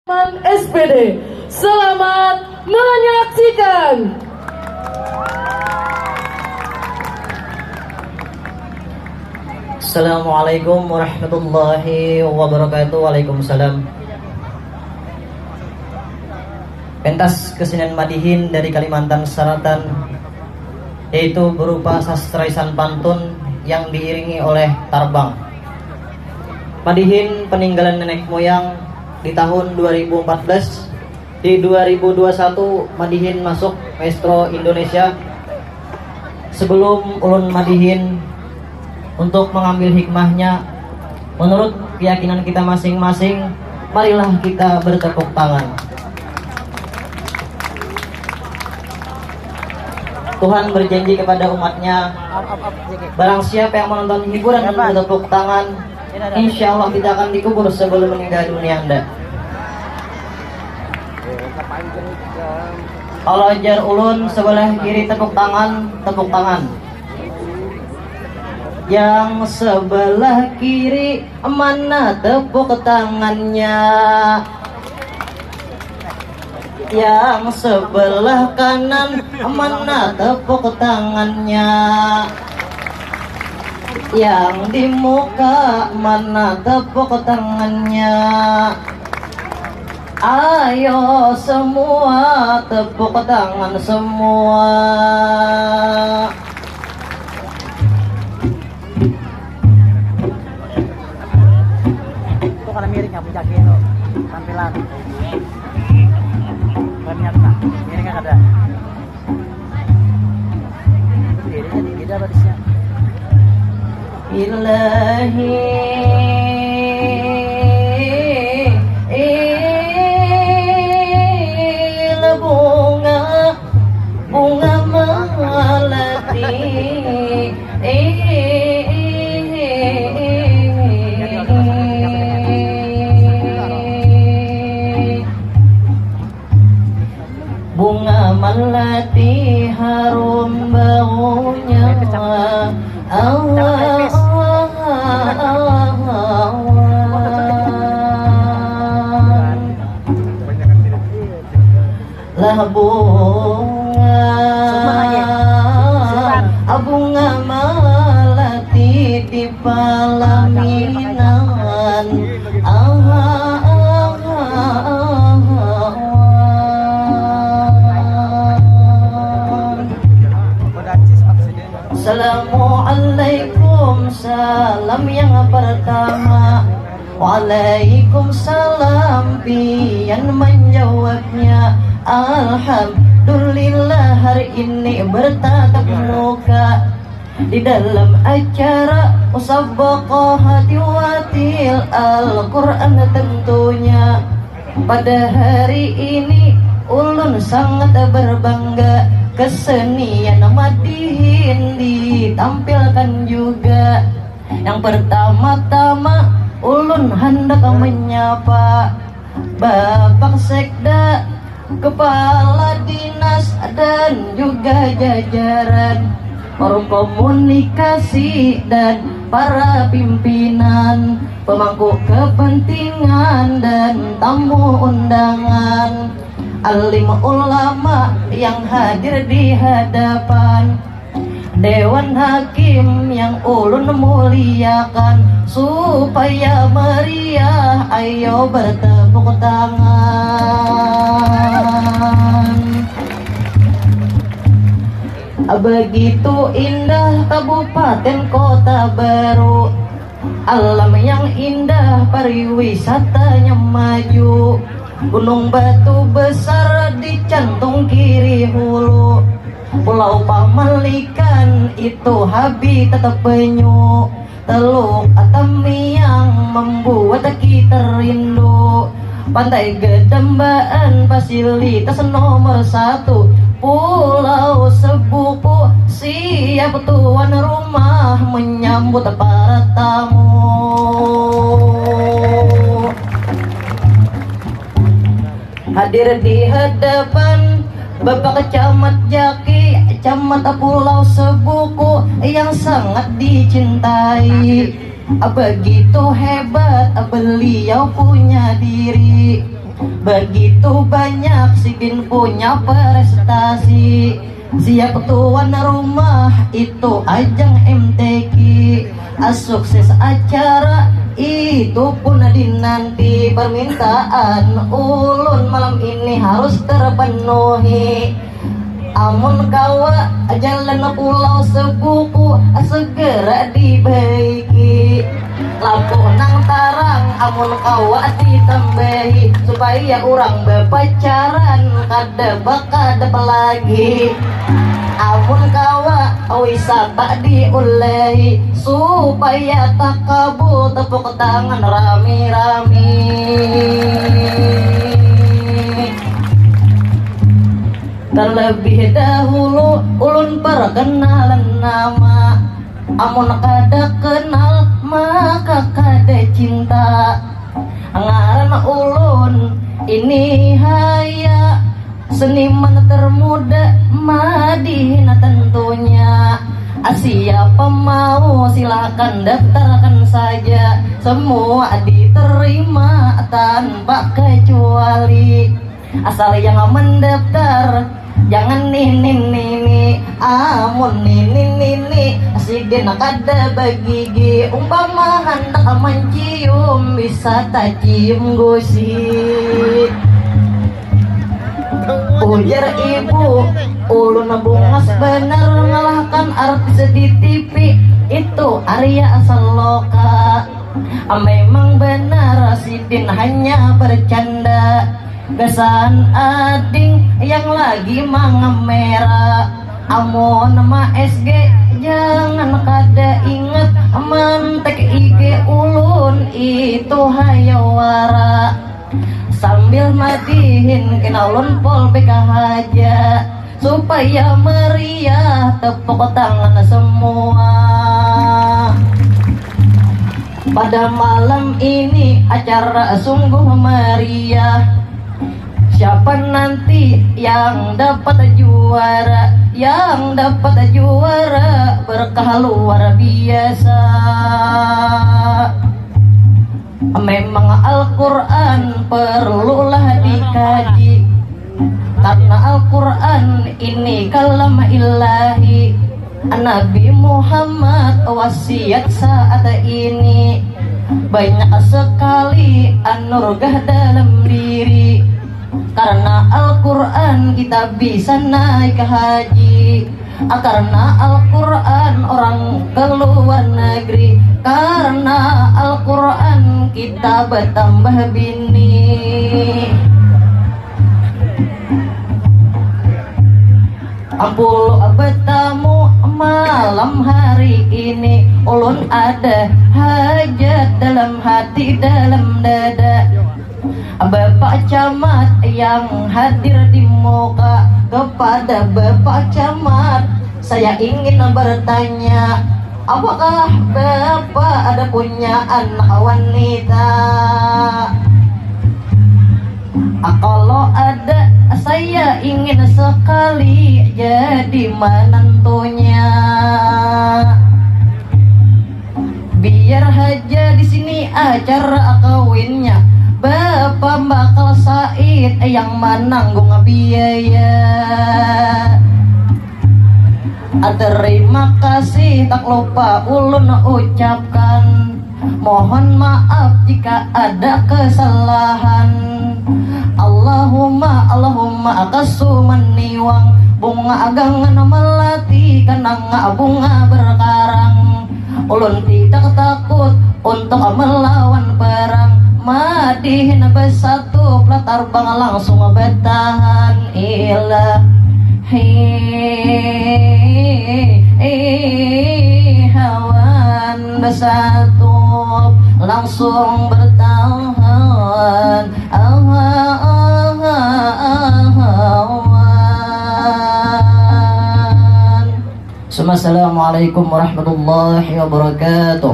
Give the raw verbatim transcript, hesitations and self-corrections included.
S P D. Selamat menyaksikan. Assalamualaikum warahmatullahi wabarakatuh. Waalaikumsalam. Pentas kesenian madihin dari Kalimantan Selatan, yaitu berupa sastra isan pantun yang diiringi oleh tarbang. Madihin peninggalan nenek moyang di tahun dua ribu empat belas, di dua ribu dua puluh satu madihin masuk Maestro Indonesia. Sebelum ulun madihin untuk mengambil hikmahnya, menurut keyakinan kita masing-masing, marilah kita bertepuk tangan. Tuhan berjanji kepada umatnya, barang siapa yang menonton hiburan dan bertepuk tangan, insya Allah tidak akan dikubur sebelum meninggal dunia anda. Kalau jar ulun sebelah kiri tepuk tangan, tepuk tangan. Yang sebelah kiri mana tepuk tangannya? Yang sebelah kanan mana tepuk tangannya? Yang di muka mana tepuk tangannya? Ayo semua tepuk tangan semua. Itu kalau miring kamu jagain tuh tampilan. Berniat lah, miringnya kada. Berdiri jadi beda barisnya. Ilahi, ila bunga, bunga melati. Bunga melati harum baunya. Awan. Lah bunga, bunga melati di palaminan. Assalamualaikum, salam yang pertama. Waalaikumsalam, pian menjawabnya. Alhamdulillah, hari ini bertatap muka. Di dalam acara musabaqah tilawatil Al-Quran tentunya. Pada hari ini ulun sangat berbangga, kesenian madihin ditampilkan juga. Yang pertama-tama ulun handak menyapa Bapak Sekda, Kepala Dinas dan juga jajaran Forum Komunikasi dan para pimpinan, pemangku kepentingan dan tamu undangan, alim ulama yang hadir di hadapan, Dewan Hakim yang ulun muliakan, supaya meriah, ayo bertepuk tangan. Begitu indah Kabupaten Kota Baru, alam yang indah, pariwisatanya maju, Gunung Batu Besar di jantung kiri hulu. Pulau Pamalikan itu habitat penyu. Teluk Tamiang membuat kita rindu. Pantai Gedambaan fasilitas nomor satu. Pulau Sebuku siap tuan rumah menyambut para tamu. Hadir di hadapan Bapak Camat Jaki, Camat Pulau Sebuku yang sangat dicintai. Begitu hebat beliau punya diri. Begitu banyak sidin punya prestasi. Siap tuan rumah itu ajang M T Q. Sukses acara itu pun dinanti. Permintaan ulun malam ini harus terpenuhi. Amun kawa jalan pulau sebuku segera dibaiki. Lampu nang tarang amun kawa ditambahi supaya urang bapacaran kada bakadap lagi. Amun kawa wisata diulahi supaya takabul tepuk tangan rami-rami. Terlebih dahulu ulun perkenalan nama. Amun kada kenal maka kada cinta. Ngaran ulun ini haya seniman termuda Madinah tentunya. Siapa mau silahkan daftarkan saja. Semua diterima tanpa kecuali. Asal yang mendaftar jangan nini-nini. Amun nini-nini sidin kada bagigi. Umpama handak mencium bisa tacium gusi. Ujar ibu, ulun bungas benar ngalahkan artis di T V itu Arya Saloka. Memang benar sidin hanya bercanda. Gasan ading yang lagi mangamera. Amun ma S G jangan kada ingat mantek I G ulun itu hayawara. Sambil madihin kena ulun pol B K haja supaya meriah tepuk tangan semua. Pada malam ini acara sungguh meriah. Siapa nanti yang dapat juara? Yang dapat juara berkah luar biasa. Memang Al-Quran perlulah dikaji. Karena Al-Quran ini kalam ilahi. Nabi Muhammad wasiat saat ini. Banyak sekali anurgah dalam diri. Karena Al-Quran kita bisa naik haji. Karena Al-Quran orang ke luar negeri. Karena Al-Quran kita bertambah bini. Ampulu bertamu malam hari ini. Ulun ada hajat dalam hati, dalam dada. Bapak Camat yang hadir di muka, kepada Bapak Camat saya ingin bertanya, apakah Bapak ada punya anak wanita? Ah, kalau ada, saya ingin sekali jadi menantunya. Biar haja di sini acara kawinnya, Bapak Bakal Said yang menanggung biaya. Terima kasih tak lupa ulun ucapkan. Mohon maaf jika ada kesalahan. Allahumma, Allahumma akasu maniwang, bunga agangan melati, kenanga bunga berkarang. Ulun tidak takut untuk melawan perang. Madihin besatu, pelah tarbang langsung bertahan. Ilahi hawan besatu, langsung bertahan. Awan. Assalamualaikum warahmatullahi wabarakatuh.